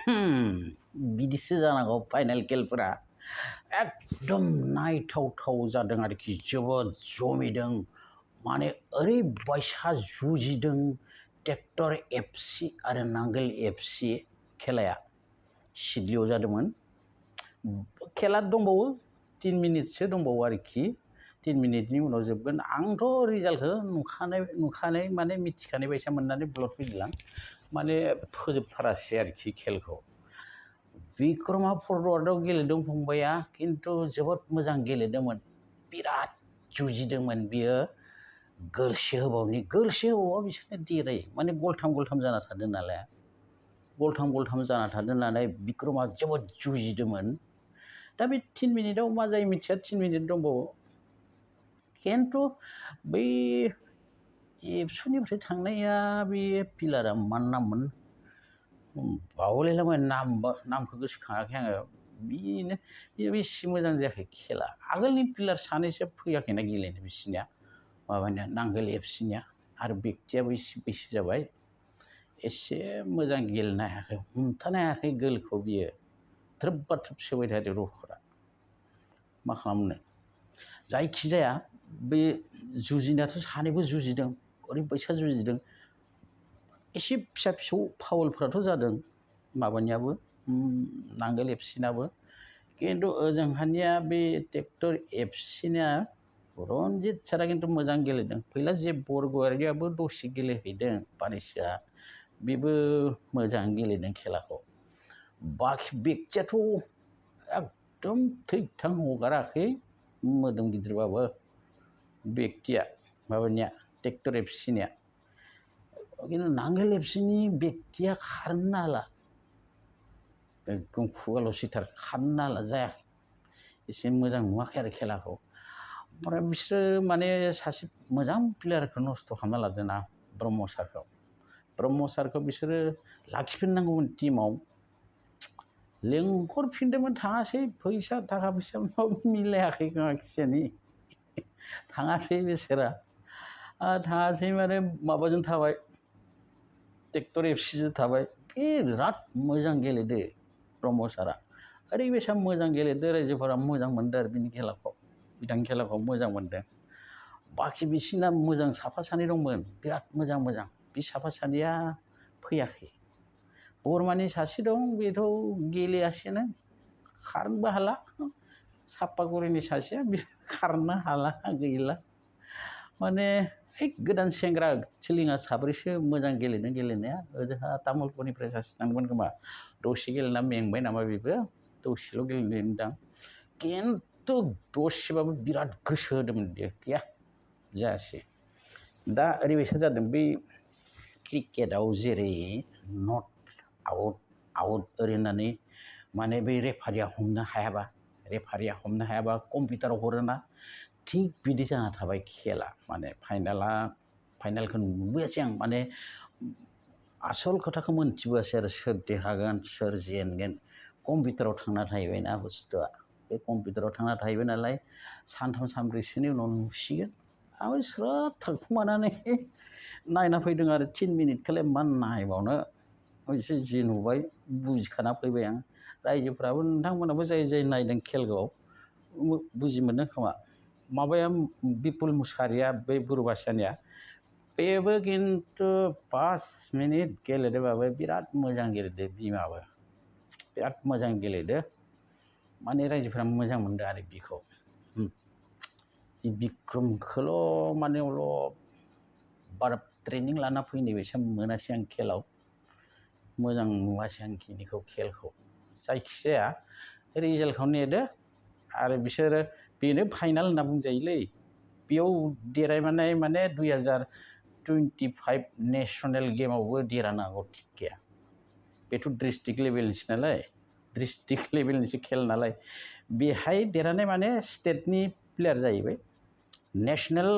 बिदिसो जानांगौ फाइनाल खेलफोरा एकदम नायथावथाव जादों आरोखि जोबोद जमिदों माने ओरैबायसा जुजिदों ट्रेक्टर एफसि आरो नांगोल एफसि खेलाया सिडलियाव जादोंमोन खेला दंबावो 3 मिनिटसो दंबावो आरोखि 3 मिनिटनि उनाव जोबगोन आंथ' रिजाल्टखौ नुखानाय माने मिथिखानाय बायसा मोननानै ब्लड फैदों माने फोजोबथारासै आरोखि खेलखौ बिक्रमा फरवार्डआव गेलेदों फंबाया खिन्थु जोबोद मोजां गेलेदोंमोन बिराद जुजिदोंमोन बियो गोलसे होबावा बिसोरनो देरायो माने गलथाम जाना थादों नालाय गलथाम जाना थादों नालाय बिक्रमा जोबोद जुजिदोंमोन दा बे 3 मिनिटआव मा जायो मिथिया 3 मिनिट दंबावो खिन्थु बै एबसुनिफ्राय थांनाया बे पिलारा मा नाममोन बावलायलांबाय नामखौ गोसोखाङाखै आङो बेनो एसे मोजां जायाखै खेला आगोलनि पिलार सानैसो फैयाखैना गेलेनो बिसिनिया माबानिया नांगोल एफसिनिया आरो बेक्तियाबो एसे बैसो जाबाय एसे मोजां गेलेनो हायाखै हमथानो हायाखै गोलखौ बियो थ्रोब सोबाय थादों रखरा मा खालामनो जायखिजाया बे जुजिनायाथ' सानैबो जुजिदों ओरैबायसा जुजिदों एसे फिसा फाउलफ्राथ' जादों माबानियाबो नांगोल एफसिनाबो खिन्थु ओजोंहानिया बे ट्रेक्टर एफसिना रन्जित सारा खिन्थु मोजां गेलेदों फैला जे बरगयारियाबो दसे गेलेहैदों पानिसआ बेबो मोजां गेलेदों खेलाखौ बाखि बेक्तियाथ' एकदम थैथां हगाराखै मोदोम गिदिरबाबो बेक्तिया माबानिया ट्रेक्टर एफसिनिया खिन्थु नांगोल एफसिनि बेक्तिया खारनो हाला एकदम खुगाल'सैथार खारनो हाला जायाखै एसे मोजां नुवाखै आरो खेलाखौ ओमफ्राय बिसोरो माने सासे मोजां प्लेयारखौ नस्थ' खालामना लादों ना ब्रह्म सारखौ बिसोरो लाखिफिननांगौमोन टिमाव लेंहरफिनदोंमोन थाङासै फैसा थाखा फैसा मिलायाखै खिजानि थाङासै बिसोरा थाङासै माने माबाजों थाबाय ट्रेक्टर एफसिजों थाबाय बिराद मोजां गेलेदो ब्रह्म सारा ओरैबायसा मोजां गेलेदो रायजोफोरा मोजां मोनदों आरो बिथांनि खेलाखौ मोजां मोनदों बाखि बिसिना मोजां साफा सानै दंमोन बिराद मोजां बे साफा सानैया फैयाखै बरमानि सासे दं बेथ' गेलेयासैनो खारनोबो हाला सापागुरिनि सासेया खारनो हाला गैला माने गोदान सेंग्रा थिलिङा साब्रैसो मोजां गेलेदों गेलेनाया ओजोंहा तामुलपुरनिफ्राय सासे थांदोंमोन खोमा दसे गेलेना मेंबाय नामा बेबो दसेल' गेलेदोंदां खिन्थु दसेबाबो बिराद गोसो होदोंमोन बेयो गैया जायासै दा ओरैबायसा जादों बै क्रिकेटआव जेरै नट आउट ओरै होननानै माने बै रेफारिया हमनो हायाबा कम्पिउटाराव हरोना थिग बिदि जाना थाबाय खेला माने फाइनालखौ नुबोआसै आं माने आसल खोथाखौ मोनथिबोआसै आरो सोर देरहागोन सोर जेनगोन कम्पिउटाराव थांना थाहैबायना बुस्थुआ बे कम्पिउटाराव थांना थाहैबाय नालाय सानथाम सानब्रैसोनि उनाव नुसिगोन आं स्रोद थाखुमानानै नायना फैदों आरो 3 मिनिटखौलाय मा नायबावनो एसे जि नुबाय बुजिखाना फैबाय आं रायजोफ्राबो नोंथांमोनाबो जाय नायदों खेलखौ बुजि मोनदों खोमा माबाया बिपुल मुसाहारिया बै बुरबासानिया बेबो खिन्थु 5 मिनिट गेलेदोंबाबो बिराद मोजां गेलेदो बिमाबो बिराद मोजां गेलेदो माने रायजोफ्रा मोजां मोनदों आरो बिखौ बिक्रमखौल' माने बारा ट्रेनिं लाना फैनाय बायसा मोनासै आं खेलाव मोजां नुवासै आं खिनिखौ खेलखौ जायखिजाया रिजाल्टखौ नेदो आरो बिसोरो बेनो फाइनाल होनना बुंजायोलै बेयाव देरहानाय माने 2025 नेसनेल गेमावबो देरहानो हागौ थिग गैया बेथ' डिस्ट्रिक्ट लेभेलनिसो खेल नालाय बेहाय देरहानाय माने स्टेटनि प्लेयार जाहैबाय नेसनेल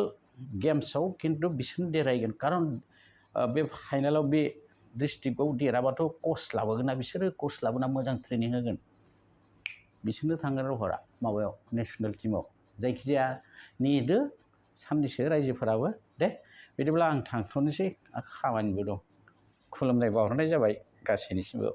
गेम्सआव खिन्थु बिसोरनो देरहागोन खारन बे फाइनालाव बे डिस्ट्रिक्टआव देरहाबाथ' कच लाबोगोन ना बिसोरो कच लाबोना मोजां ट्रेनिं होगोन बिसोरनो थांगोन रहरा माबायाव नेसनेल टिमाव जायखिजाया नेदो साननैसो रायजोफोराबो दे बिदिब्ला आं थांथ'नोसै खामानिबो दं खुलुमनाय बावहरनाय जाबाय गासैनिसिमबो